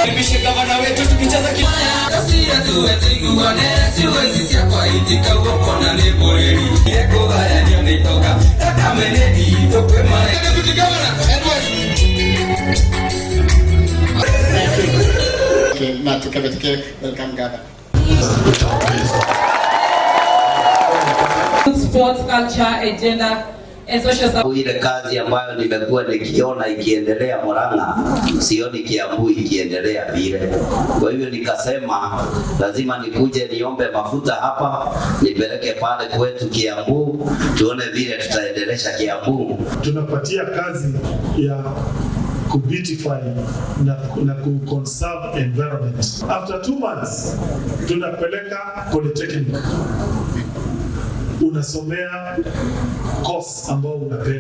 Karibishe gavana wetu tukicheza. Deputy Governor Edward. Na tukabetike welcome gava. Sports, culture and gender and social Ile kazi ambayo nimekuwa nikiona ikiendelea Murang'a, sioni Kiambu ikiendelea vile. Kwa hivyo nikasema lazima nikuje niombe mafuta hapa, nipeleke pale kwetu Kiambu, tuone vile tutaendelesha Kiambu. Tunapatia kazi ya kubeautify na kuconserve environment. After 2 months tunapeleka polytechnic, unasomea course ambao unapenda.